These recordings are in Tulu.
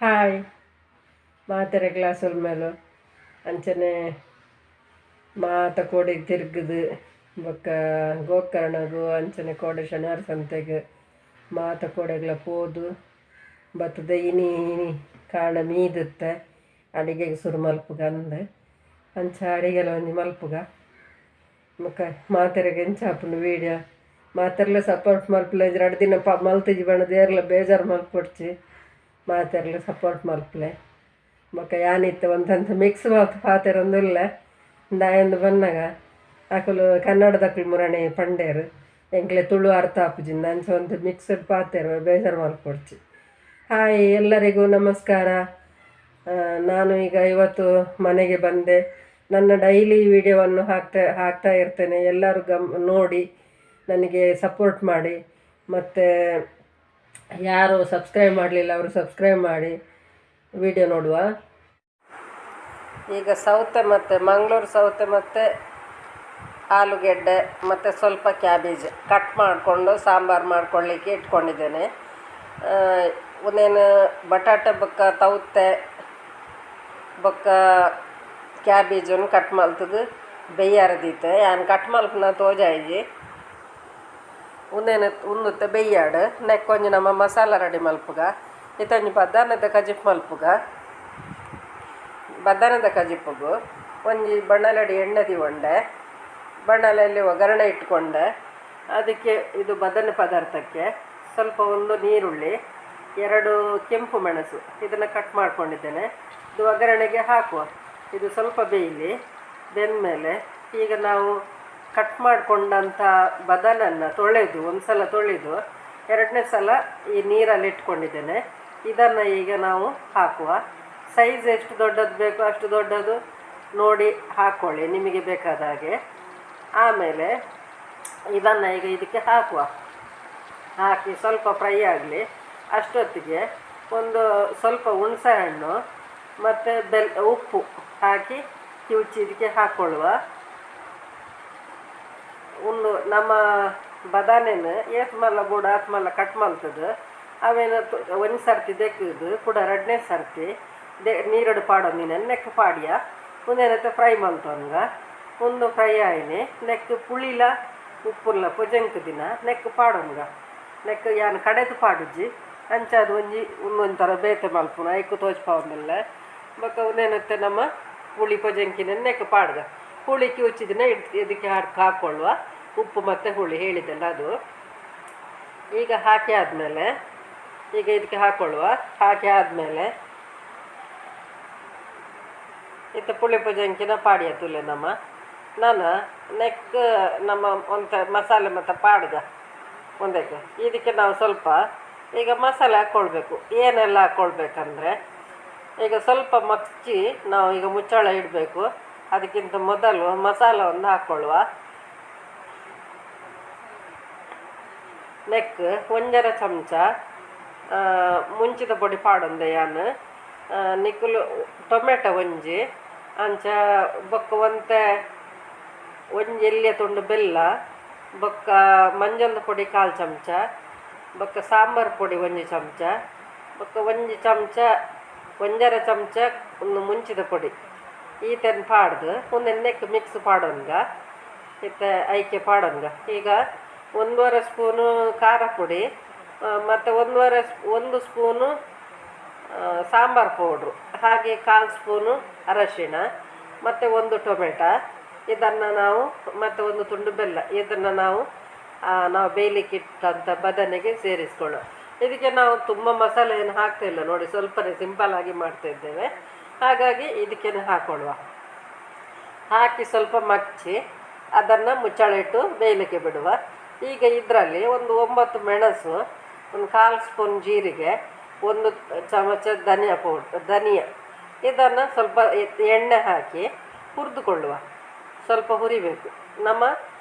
Hi ಮಾತೆರೆ ಕ್ಲಾಸಲ್ ಮೇಲು ಅಂಚನೆ ಮಾತ ಕೋಡೆ ತಿರುಗುದು ಬೊಕ್ಕ ಗೋಕರ್ಣಗು ಅಂಚನೆ ಕೋಡೆ ಶನಿವಾರ ಸಂತೆಗ್ ಮಾತ ಕೋಡೆಗ್ಲ ಪೋದು ಬತ್ತದ ಇನಿ ಇನಿ ಕಾಣ ಮೀದುತ್ತೆ ಅಡಿಗೆಗೆ ಸುರು ಮಲ್ಪುಗ ಅಂದ್ ಅಂಚ ಅಡಿಗೆಲ ಒಂಜಿ ಮಲ್ಪುಗ ಬೊಕ್ಕ ಮಾತೆರೆಗ್ ಎಂಚ ಆಪುಂಡು ವೀಡಿಯೋ ಮಾತೆರ್ಲ ಸಪೋರ್ಟ್ ಮಲ್ಪುಲೆ ರಡ್ಡ್ ದಿನ ಮಲ್ತಿಜಿ ಪಂಡ ಏರ್ಲ ಬೇಜಾರು ಮಲ್ಪೊಡ್ಚಿ ಮಾತೆರ್ಲ ಸಪೋರ್ಟ್ ಮಲ್ಪುಲೆ ಬೊಕ್ಕ ಯಾನಿತ್ತೆ ಒಂತಂತ ಮಿಕ್ಸ್ ಮಲ್ತ್ ಪಾತೆರೊಂದುಲ್ಲೆ ದಾಯೆಂದ್ ಬನ್ನಗ ಅಕುಲು ಕನ್ನಡದಕುಲು ಮುರಣೆ ಪಂಡೇರು ಎಂಕ್ಲೆ ತುಳು ಅರ್ಥ ಆಪುಜಿಂದ್ ಅಂಚ ಒಂತೆ ಮಿಕ್ಸ್ಡ್ ಪಾತೆರ ಬೇಜಾರು ಮಲ್ಪೊಡ್ಚಿ. ಹಾಯ್ ಎಲ್ಲರಿಗೂ ನಮಸ್ಕಾರ. ನಾನು ಈಗ ಇವತ್ತು ಮನೆಗೆ ಬಂದೆ. ನನ್ನ ಡೈಲಿ ವಿಡಿಯೋವನ್ನು ಹಾಕ್ತಾ ಇರ್ತೇನೆ. ಎಲ್ಲರೂ ನೋಡಿ ನನಗೆ ಸಪೋರ್ಟ್ ಮಾಡಿ. ಮತ್ತು ಯಾರು ಸಬ್ಸ್ಕ್ರೈಬ್ ಮಾಡಲಿಲ್ಲ ಅವರು ಸಬ್ಸ್ಕ್ರೈಬ್ ಮಾಡಿ. ವಿಡಿಯೋ ನೋಡುವ. ಈಗ ಸೌತೆ ಮತ್ತು ಮಂಗಳೂರು ಸೌತೆ ಮತ್ತು ಆಲೂಗೆಡ್ಡೆ ಮತ್ತು ಸ್ವಲ್ಪ ಕ್ಯಾಬೇಜ್ ಕಟ್ ಮಾಡಿಕೊಂಡು ಸಾಂಬಾರು ಮಾಡ್ಕೊಳ್ಳಿಕ್ಕೆ ಇಟ್ಕೊಂಡಿದ್ದೇನೆ. ಒಂದೇನು ಬಟಾಟೆ ಬೊಕ್ಕ ತೌತೆ ಬೊಕ್ಕ ಕ್ಯಾಬೇಜನ್ನು ಕಟ್ ಮಲ್ತದು ಬೆಯ್ಯಾರ ದೀತೆ. ಯಾನ್ ಕಟ್ ಮಲ್ಪುನ ತೋಜಾಯಿಜಿ. ಉಂದೇನು ಉಂದುತ್ತೆ ಬೆಯ್ಯಾಡು ನೆಕ್ ಒಂಜಿ ನಮ್ಮ ಮಸಾಲ ರೆಡಿ ಮಲ್ಪುಗ. ಇತ್ತೊಂಜಿ ಬದಾನದ ಕಜಿಪ್ ಮಲ್ಪುಗ. ಬದಾನದ ಕಜಿಪುಗು ಒಂಜಿ ಬಣ್ಣಲಡಿ ಎಣ್ಣೆ ದಿವಂಡೆ ಬಣ್ಣಲೆಯಲ್ಲಿ ಒಗ್ಗರಣೆ ಇಟ್ಕೊಂಡೆ. ಅದಕ್ಕೆ ಇದು ಬದನೆ ಪದಾರ್ಥಕ್ಕೆ ಸ್ವಲ್ಪ ಒಂದು ನೀರುಳ್ಳಿ, 2 ಕೆಂಪು ಮೆಣಸು ಇದನ್ನು ಕಟ್ ಮಾಡ್ಕೊಂಡಿದ್ದೇನೆ. ಇದು ಒಗ್ಗರಣೆಗೆ ಹಾಕುವ. ಇದು ಸ್ವಲ್ಪ ಬೇಯಲಿ. ಬೆಂದಮೇಲೆ ಈಗ ನಾವು ಕಟ್ ಮಾಡಿಕೊಂಡಂಥ ಬದನನ್ನು ತೊಳೆದು ಒಂದು ಸಲ ತೊಳೆದು ಎರಡನೇ ಸಲ ಈ ನೀರಲ್ಲಿ ಇಟ್ಕೊಂಡಿದ್ದೇನೆ. ಇದನ್ನು ಈಗ ನಾವು ಹಾಕುವ. ಸೈಜ್ ಎಷ್ಟು ದೊಡ್ಡದು ಬೇಕೋ ಅಷ್ಟು ದೊಡ್ಡದು ನೋಡಿ ಹಾಕ್ಕೊಳ್ಳಿ ನಿಮಗೆ ಬೇಕಾದ ಹಾಗೆ. ಆಮೇಲೆ ಇದನ್ನು ಈಗ ಇದಕ್ಕೆ ಹಾಕುವ. ಹಾಕಿ ಸ್ವಲ್ಪ ಫ್ರೈ ಆಗಲಿ. ಅಷ್ಟೊತ್ತಿಗೆ ಒಂದು ಸ್ವಲ್ಪ ಹುಣಸೆಹಣ್ಣು ಮತ್ತು ಉಪ್ಪು ಹಾಕಿ ಕಿವುಚಿ ಇದಕ್ಕೆ ಹಾಕ್ಕೊಳ್ಳುವ. ಒಂದು ನಮ್ಮ ಬದಾನೆನ ಏತ್ ಮಲ್ಲ ಬೋಡು ಆತ್ ಮಲ್ಲ ಕಟ್ ಮಲ್ತದ ಅವೇನು ಒಂದು ಸರ್ತಿ ದೆಕ್ಕದು ಕೂಡ ಎರಡನೇ ಸರ್ತಿ ನೀರಡು ಪಾಡೊಂದಿನ ನೆಕ್ ಪಾಡಿಯ ಒಂದೇನತ್ತೆ ಫ್ರೈ ಮಲ್ತೊನ್ಗ. ಒಂದು ಫ್ರೈ ಆಯ್ನೆ ನೆಕ್ ಪುಳಿಲ ಉಪ್ಪುಲ್ಲ ಪೊಜಂಕ್ ದಿನ ನೆಕ್ ಪಾಡೊನ್ಗ. ನೆಕ್ ಯಾನ್ ಕಡೆದು ಪಾಡುಜ್ಜಿ ಅಂಚ ಅದು ಒಂಜಿ ಒಂದೊಂಥರ ಬೇತೆ ಮಲ್ಪುನ ಐಕು ತೋಜ್ಪಾವೊಂದುಲ್ಲೆ. ಬೊಕ್ಕ ಒಂದೇನತ್ತೆ ನಮ್ಮ ಪುಳಿ ಪೊಜಂಕಿನ ನೆಕ್ ಪಾಡ್ಗ. ಹುಳಿ ಕಿವುಚಿದಿನ ಇದಕ್ಕೆ ಹಾಕ್ಕೊಳ್ಳುವ. ಉಪ್ಪು ಮತ್ತು ಹುಳಿ ಹೇಳಿದ್ದೆಲ್ಲ ಅದು ಈಗ ಹಾಕಿ ಆದಮೇಲೆ ಈಗ ಇದಕ್ಕೆ ಹಾಕ್ಕೊಳ್ಳುವ. ಹಾಕಿ ಆದಮೇಲೆ ಇತ್ತ ಪುಳಿ ಪೊಜಂಕಿನ ಪಾಡಿಯ ತುಲೆ ನಮ್ಮ ನಾನು ನೆಕ್ ನಮ್ಮ ಒಂತ ಮಸಾಲೆ ಮತ್ತು ಪಾಡ್ಗ ಒಂದಕ್ಕೆ. ಇದಕ್ಕೆ ನಾವು ಸ್ವಲ್ಪ ಈಗ ಮಸಾಲೆ ಹಾಕ್ಕೊಳ್ಬೇಕು. ಏನೆಲ್ಲ ಹಾಕ್ಕೊಳ್ಬೇಕಂದ್ರೆ ಈಗ ಸ್ವಲ್ಪ ಮಚ್ಚಿ ನಾವು ಈಗ ಮುಚ್ಚಳ ಇಡಬೇಕು. ಅದಕ್ಕಿಂತ ಮೊದಲು ಮಸಾಲವನ್ನು ಹಾಕ್ಕೊಳ್ಳುವ. ನೆಕ್ 1.5 ಚಮಚ ಮುಂಚಿದ ಪೊಡಿ ಪಾಡೊಂದೆ ಯಾನ್. ನಿಕುಲು ಟೊಮೆಟೊ ಒಂಜಿ ಅಂಚ ಬೊಕ್ಕ ಒಂತೆ ಒಂಜಿ ಎಲ್ಯ ತುಂಡು ಬೆಲ್ಲ ಬೊಕ್ಕ ಮಂಜಲ್ದ ಪೊಡಿ 1/4 ಚಮಚ ಬೊಕ್ಕ ಸಾಂಬಾರು ಪೊಡಿ 1 ಚಮಚ ಬೊಕ್ಕ 1 ಚಮಚ 1.5 ಚಮಚ ಒಂದು ಮುಂಚಿದ ಪೊಡಿ ಈತೆನ್ ಪಾಡ್ದು ಒಂದು ನೆಕ್ ಮಿಕ್ಸ್ ಪಾಡೊನ್ಗ. ಇತ್ತೆ ಐಕೆ ಪಾಡೊನ್ಗ. ಈಗ 1.5 ಸ್ಪೂನು ಖಾರ ಪುಡಿ ಮತ್ತು 1 ಸ್ಪೂನು ಸಾಂಬಾರು ಪೌಡ್ರು, ಹಾಗೆ 1/4 ಸ್ಪೂನು ಅರಶಿಣ ಮತ್ತು 1 ಟೊಮೆಟೊ ಇದನ್ನು ನಾವು ಮತ್ತು 1 ತುಂಡು ಬೆಲ್ಲ ಇದನ್ನು ನಾವು ನಾವು ಬೇಯಲಿಕ್ಕೆ ಇಟ್ಟಂಥ ಬದನೆಗೆ ಸೇರಿಸ್ಕೊಳ್ಳುವ. ಇದಕ್ಕೆ ನಾವು ತುಂಬ ಮಸಾಲೆ ಏನು ಹಾಕ್ತಾಯಿಲ್ಲ ನೋಡಿ, ಸ್ವಲ್ಪನೇ ಸಿಂಪಲ್ಲಾಗಿ ಮಾಡ್ತಾಯಿದ್ದೇವೆ. ಹಾಗಾಗಿ ಇದಕ್ಕೇನೆ ಹಾಕ್ಕೊಳ್ಳುವ. ಹಾಕಿ ಸ್ವಲ್ಪ ಮಚ್ಚಿ ಅದನ್ನು ಮುಚ್ಚಳ ಇಟ್ಟು ಬೇಯಲಿಕ್ಕೆ ಬಿಡುವ. ಈಗ ಇದರಲ್ಲಿ ಒಂದು 9 ಮೆಣಸು, ಒಂದು 1/4 ಸ್ಪೂನ್ ಜೀರಿಗೆ, 1 ಚಮಚ ಧನಿಯಾ ಪೌಡ್ರ್ ಧನಿಯಾ ಇದನ್ನು ಸ್ವಲ್ಪ ಎಣ್ಣೆ ಹಾಕಿ ಹುರಿದುಕೊಳ್ಳುವ. ಸ್ವಲ್ಪ ಹುರಿಬೇಕು. ನಮ್ಮ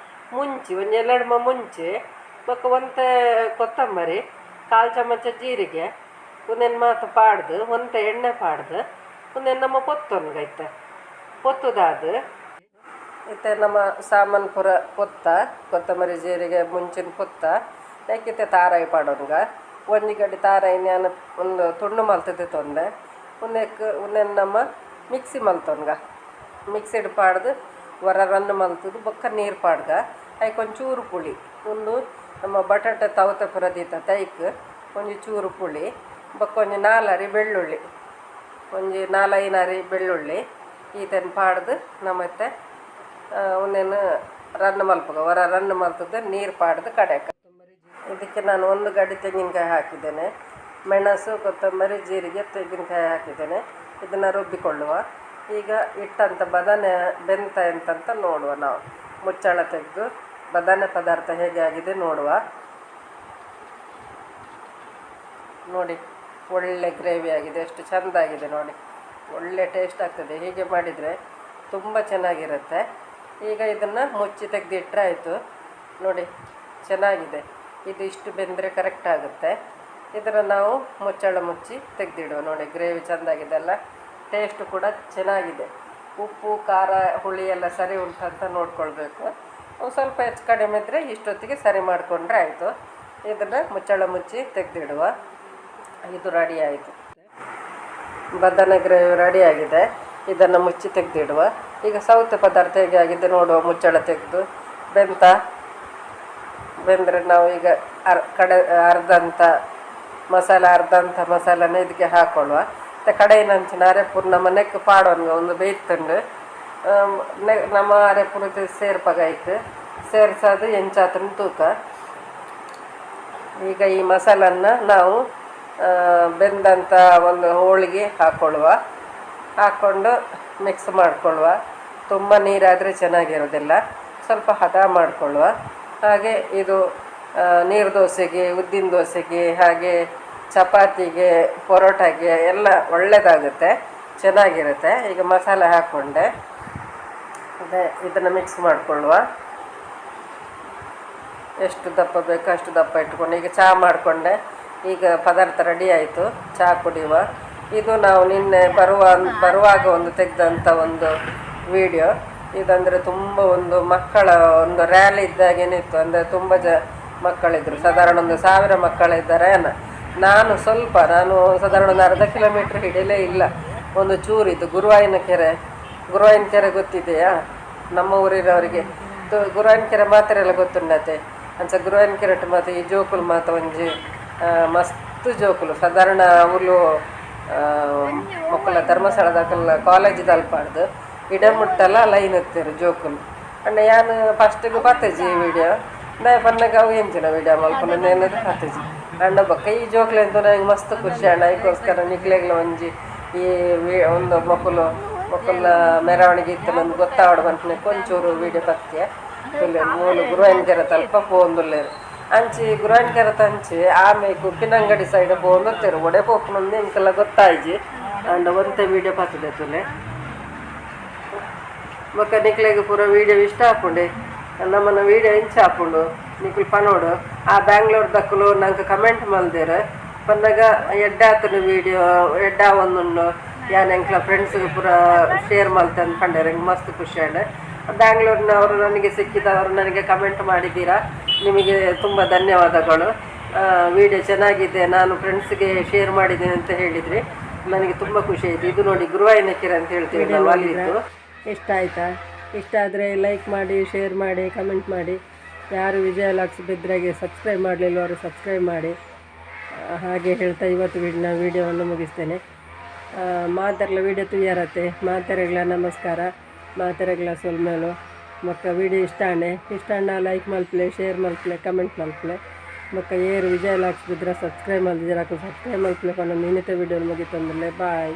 ಮುಂಚಿ ಒಂದು 2 ಮುಂಚಿ ಬೊಕ್ಕ ಒಂತೆ ಕೊತ್ತಂಬರಿ, 1/4 ಚಮಚ ಜೀರಿಗೆ ಒಂದೇನು ಮಾತು ಪಾಡ್ದು ಒಂತೆ ಎಣ್ಣೆ ಪಾಡ್ದು ಒಂದೇನು ನಮ್ಮ ಪೊತ್ತೊನ್ಗೈತೆ ಪೊತ್ತುದಾದು ಇತ್ತೆ ನಮ್ಮ ಸಾಮಾನು ಪೂರ ಪೊತ್ತ ಕೊತ್ತಂಬರಿ ಜೀರಿಗೆ ಮುಂಚಿನ ಪೊತ್ತ ನೆಕ್ಕಿತ್ತೆ ತಾರಾಯಿ ಪಾಡೊನ್ಗ. ಒಂಜಿ ಗಡಿ ತಾರಾಯಿ ನಾನು ಒಂದು ತುಂಡು ಮಲ್ತದೆ ತೊಂದೆ ಉಂದೆಕ್ ಉಂದೆನ್ ನಮ್ಮ ಮಿಕ್ಸಿ ಮಲ್ತೊನ್ಗ ಮಿಕ್ಸಿಡ್ ಪಾಡ್ದು ಹೊರ ರನ್ ಮಲ್ತದು ಬೊಕ್ಕ ನೀರು ಪಾಡ್ಗ ಐಕ್ ಒಂಚೂರು ಪುಳಿ ಉಂದು ನಮ್ಮ ಬಟಾಟೆ ತವತ ಪೂರ ದೀತ ತೈಕ್ ಒಂಜಿ ಚೂರು ಪುಳಿ ಬೊಕ್ಕ ಒಂಜಿ ನಾಲರಿ ಬೆಳ್ಳುಳ್ಳಿ ಒಂಜಿ ನಾಲೈನರಿ ಬೆಳ್ಳುಳ್ಳಿ ಈತನ್ ಪಾಡ್ದು ನಮ್ಮತ್ತೆ ಒಂದೇನು ರನ್ ಮಲ್ಪುಗ ಹೊರ ರನ್ ಮಲ್ತದ್ದು ನೀರು ಪಾಡ್ದು ಕಡೆಕ. ಇದಕ್ಕೆ ನಾನು ಒಂದು ಗಡಿ ತೆಂಗಿನಕಾಯಿ ಹಾಕಿದ್ದೇನೆ, ಮೆಣಸು ಕೊತ್ತಂಬರಿ ಜೀರಿಗೆ ತೆಂಗಿನಕಾಯಿ ಹಾಕಿದ್ದೇನೆ. ಇದನ್ನು ರುಬ್ಬಿಕೊಳ್ಳುವ. ಈಗ ಇಟ್ಟಂಥ ಬದನೆ ಬೆಂತ ಎಂತಂತ ನೋಡುವ. ನಾವು ಮುಚ್ಚಳ ತೆಗೆದು ಬದನೆ ಪದಾರ್ಥ ಹೇಗೆ ಆಗಿದೆ ನೋಡುವ. ನೋಡಿ ಒಳ್ಳೆ ಗ್ರೇವಿ ಆಗಿದೆ, ಎಷ್ಟು ಚೆಂದಾಗಿದೆ ನೋಡಿ, ಒಳ್ಳೆ ಟೇಸ್ಟ್ ಆಗ್ತದೆ. ಹೀಗೆ ಮಾಡಿದರೆ ತುಂಬ ಚೆನ್ನಾಗಿರುತ್ತೆ. ಈಗ ಇದನ್ನು ಮುಚ್ಚಿ ತೆಗೆದಿಟ್ಟರೆ ಆಯಿತು. ನೋಡಿ ಚೆನ್ನಾಗಿದೆ. ಇದು ಇಷ್ಟು ಬೆಂದರೆ ಕರೆಕ್ಟ್ ಆಗುತ್ತೆ. ಇದನ್ನು ನಾವು ಮುಚ್ಚಳ ಮುಚ್ಚಿ ತೆಗೆದಿಡುವ. ನೋಡಿ ಗ್ರೇವಿ ಚೆಂದಾಗಿದೆ ಅಲ್ಲ, ಟೇಸ್ಟು ಕೂಡ ಚೆನ್ನಾಗಿದೆ. ಉಪ್ಪು ಖಾರ ಹುಳಿ ಎಲ್ಲ ಸರಿ ಉಂಟಂತ ನೋಡಿಕೊಳ್ಬೇಕು. ಸ್ವಲ್ಪ ಹೆಚ್ಚು ಕಡಿಮೆ ಇದ್ದರೆ ಇಷ್ಟೊತ್ತಿಗೆ ಸರಿ ಮಾಡಿಕೊಂಡ್ರೆ ಆಯಿತು. ಇದನ್ನು ಮುಚ್ಚಳ ಮುಚ್ಚಿ ತೆಗೆದಿಡುವ. ಇದು ರೆಡಿ ಆಯಿತು, ಬದನೆ ಗ್ರೇವಿ ರೆಡಿಯಾಗಿದೆ. ಇದನ್ನು ಮುಚ್ಚಿ ತೆಗೆದಿಡುವ. ಈಗ ಸೌತೆ ಪದಾರ್ಥ ಹೇಗೆ ಆಗಿದೆ ನೋಡುವ. ಮುಚ್ಚಳ ತೆಗೆದು ಬೆಂತ ಬೆಂದರೆ ನಾವು ಈಗ ಕಡೆ ಅರ್ಧಂತ ಮಸಾಲೆ ಅರ್ಧಂತ ಮಸಾಲೆನ ಇದಕ್ಕೆ ಹಾಕೊಳ್ಳುವ. ಮತ್ತು ಕಡೆಯಿನಂಚಿನ ಅರೆಪುರ್ ನಮ್ಮ ನೆಕ್ ಪಾಡೋನ್ಗ ಒಂದು ಬೇಯ್ತುಂಡು ನಮ್ಮ ಅರೆಪುರ ಸೇರ್ಪಗಾಯ್ತು ಸೇರ್ಸೋದು ಎಂಚಾತನ ತೂಕ. ಈಗ ಈ ಮಸಾಲನ್ನು ನಾವು ಬೆಂದಂಥ ಒಂದು ಹೋಳಿಗೆ ಹಾಕ್ಕೊಳ್ಳುವ. ಹಾಕ್ಕೊಂಡು ಮಿಕ್ಸ್ ಮಾಡಿಕೊಳ್ಳುವ. ತುಂಬ ನೀರಾದರೆ ಚೆನ್ನಾಗಿರೋದಿಲ್ಲ, ಸ್ವಲ್ಪ ಹದ ಮಾಡಿಕೊಳ್ಳುವ. ಹಾಗೆ ಇದು ನೀರು ದೋಸೆಗೆ, ಉದ್ದಿನ ದೋಸೆಗೆ, ಹಾಗೆ ಚಪಾತಿಗೆ, ಪರೋಟಾಗೆ ಎಲ್ಲ ಒಳ್ಳೆಯದಾಗುತ್ತೆ, ಚೆನ್ನಾಗಿರುತ್ತೆ. ಈಗ ಮಸಾಲೆ ಹಾಕ್ಕೊಂಡೆ, ಅದೇ ಇದನ್ನು ಮಿಕ್ಸ್ ಮಾಡಿಕೊಳ್ಳುವ. ಎಷ್ಟು ದಪ್ಪ ಬೇಕೋ ಅಷ್ಟು ದಪ್ಪ ಇಟ್ಕೊಂಡು ಈಗ ಚಹಾ ಮಾಡಿಕೊಂಡೆ. ಈಗ ಪದಾರ್ಥ ರೆಡಿ ಆಯಿತು, ಚಹಾ ಕುಡಿಯುವ. ಇದು ನಾವು ನಿನ್ನೆ ಬರುವಾಗ ಒಂದು ತೆಗೆದಂಥ ಒಂದು ವಿಡಿಯೋ. ಇದಂದರೆ ತುಂಬ ಒಂದು ಮಕ್ಕಳ ಒಂದು ರ್ಯಾಲಿ ಇದ್ದಾಗೇನಿತ್ತು ಇತ್ತು. ಅಂದರೆ ತುಂಬ ಮಕ್ಕಳಿದ್ದರು, ಸಾಧಾರಣ ಒಂದು 1000 ಮಕ್ಕಳಿದ್ದಾರೆ. ನಾನು ಸ್ವಲ್ಪ ನಾನು ಸಾಧಾರಣ ಒಂದು ಅರ್ಧ ಕಿಲೋಮೀಟ್ರ್ ಹಿಡಿಯಲೇ ಇಲ್ಲ, ಒಂದು ಚೂರು. ಇದು ಗುರುವಾಯಿನ ಕೆರೆ. ಗುರುವಾಯಿನ ಕೆರೆ ಗೊತ್ತಿದೆಯಾ ನಮ್ಮ ಊರಿನವರಿಗೆ? ಗುರುವಾಯಿನ ಕೆರೆ ಮಾತ್ರ ಎಲ್ಲ ಗೊತ್ತುಂಡತೆ ಅಂಚ ಗುರುವಾಯಿನ ಕೆರೆ ಮಾತ್ರ ಈ ಜೋಕುಲು ಮಾತ ಒಂಜಿ ಮಸ್ತ್ ಜೋಕುಲು. ಸಾಧಾರಣ ಅವ್ಲು ಮೊಕ್ಕಲ ಧರ್ಮಸ್ಥಳದಕಲ್ಲ ಕಾಲೇಜ್ ದಲ್ಪಾಡ್ದು ಇಡ ಮುಟ್ಟಲ್ಲ ಲೈನ್ ಎತ್ತೀರು ಜೋಕುಲು. ಅಂಡ ಯಾನ್ ಫಸ್ಟಿಗೆ ಬತ್ತಜಿ ವಿಡಿಯೋ ದಾಯ ಪನ್ನಗ ಅವು ಎಂಚಿನ ವಿಡಿಯೋ ಮಲ್ಪುನ ನೇನದು ಪತ್ತಜಿ ಅಂಡ ಬೊಕ್ಕ ಈ ಜೋಕ್ಲೆ ಅಂತ ನಂಗೆ ಮಸ್ತ್ ಖುಷಿ ಅಣ್ಣ. ಐಕೋಸ್ಕರ ನಿಕ್ಲೆಗ್ಲ ಒಂಜಿ ಈ ಒಂದು ಮೊಕ್ಕಲು ಮೊಕ್ಕಲ್ನ ಮೆರವಣಿಗೆ ಇತ್ತು ನಂದು ಗೊತ್ತಾವಡು ಪನ್ಪಿನ ಕೊಂಚೂರು ವಿಡಿಯೋ ಪತ್ಯ ತುಲೆ ಮೂಲು ಗುರುವಾಯಿನ ತಲ್ಪ ಪೋಂದುಲ್ಲೆರ್ ಅಂಚಿ ಗುರುವಾಯಿನ ಕೆರೆ ತಂಚಿ ಆಮೇಲೆ ಉಪ್ಪಿನಂಗಡಿ ಸೈಡ್ ಪೋಂದುತ್ತೆರ್ ಒಡೆ ಪೋಪುನಂದು ಎಂಕೆಲ್ಲ ಗೊತ್ತಾಯ್ಜಿ. ಅಂಡ ಒಂತೆ ವಿಡಿಯೋ ಪತ್ತದೆ ತುಲೆ. ಬೊಕ್ಕ ನಿಕ್ಲೆಗ್ ಪೂರ ವಿಡಿಯೋ ಇಷ್ಟ ಆಪುಂಡೆ, ನಮ್ಮನ ವಿಡಿಯೋ ಇಂಚ ಆಪುಂಡು ನಿಕುಲು ಪನೋಡು. ಆ ಬ್ಯಾಂಗ್ಳೂರ್ ದಕ್ಕುಲು ನಂಗೆ ಕಮೆಂಟ್ ಮಲ್ದೆರ್ ಪನ್ನಗ ಎಡ್ಡೆ ಆತುಂಡು ವಿಡಿಯೋ, ಎಡ್ಡೆ ಆವೊಂದುಂಡು, ಯಾನ್ ಎಂಕ್ಲ ಫ್ರೆಂಡ್ಸ್ಗೆ ಪೂರ ಶೇರ್ ಮಲ್ತಂದು ಪಂಡೆರ್. ಎಂಕ್ ಮಸ್ತ್ ಖುಷಿ ಆಂಡ್. ಬ್ಯಾಂಗ್ಳೂರಿನವರು ನನಗೆ ಸಿಕ್ಕಿದವರು ನನಗೆ ಕಮೆಂಟ್ ಮಾಡಿದ್ದೀರಾ, ನಿಮಗೆ ತುಂಬ ಧನ್ಯವಾದಗಳು. ವಿಡಿಯೋ ಚೆನ್ನಾಗಿದೆ, ನಾನು ಫ್ರೆಂಡ್ಸ್ಗೆ ಶೇರ್ ಮಾಡಿದ್ದೀನಿ ಅಂತ ಹೇಳಿದ್ರಿ, ನನಗೆ ತುಂಬ ಖುಷಿ ಆಯಿತು. ಇದು ನೋಡಿ ಗುರುವಾಯಿನ ಕೆರೆ ಅಂತ ಹೇಳ್ತೀವಿ ನಾವು, ಅಲ್ಲಿತ್ತು. ಇಷ್ಟ ಆಯಿತಾ? ಇಷ್ಟ ಆದರೆ ಲೈಕ್ ಮಾಡಿ, ಶೇರ್ ಮಾಡಿ, ಕಮೆಂಟ್ ಮಾಡಿ. ಯಾರು ವಿಜಯ ಲಾಕ್ಸ್ ಬಿದ್ರಾಗೆ ಸಬ್ಸ್ಕ್ರೈಬ್ ಮಾಡಲಿಲ್ಲ ಅವರು ಸಬ್ಸ್ಕ್ರೈಬ್ ಮಾಡಿ. ಹಾಗೆ ಹೇಳ್ತಾ ಇವತ್ತು ನಾನು ವೀಡಿಯೋವನ್ನು ಮುಗಿಸ್ತೇನೆ. ಮಾತೆರ್ಲ ವೀಡಿಯೋ ತೂಯರತ್ತೆ ಮಾತೆರೆಗ್ಲ ನಮಸ್ಕಾರ, ಮಾತೆರೆಗ್ಲ ಸೊಲ್ಮೆಲು. ಬೊಕ್ಕ ವೀಡಿಯೋ ಇಷ್ಟ ಆಂಡೆ ಇಷ್ಟ ಆಂಡ ಲೈಕ್ ಮಲ್ಪಲೆ, ಶೇರ್ ಮಲ್ಪಲೆ, ಕಮೆಂಟ್ ಮಲ್ಪಲೆ. ಬೊಕ್ಕ ಏರು ವಿಜಯ ಲಾಕ್ಸ್ ಬಿದ್ರ ಸಬ್ಸ್ಕ್ರೈಬ್ ಮಲ್ದಿಜರ ಸಬ್ಸ್ಕ್ರೈಬ್ ಮಲ್ಪಲೆ ಪಂಡ ಇನ್ನಿತ ವೀಡಿಯೋ ಮುಗಿತಂದ್ರೆ ಬಾಯ್.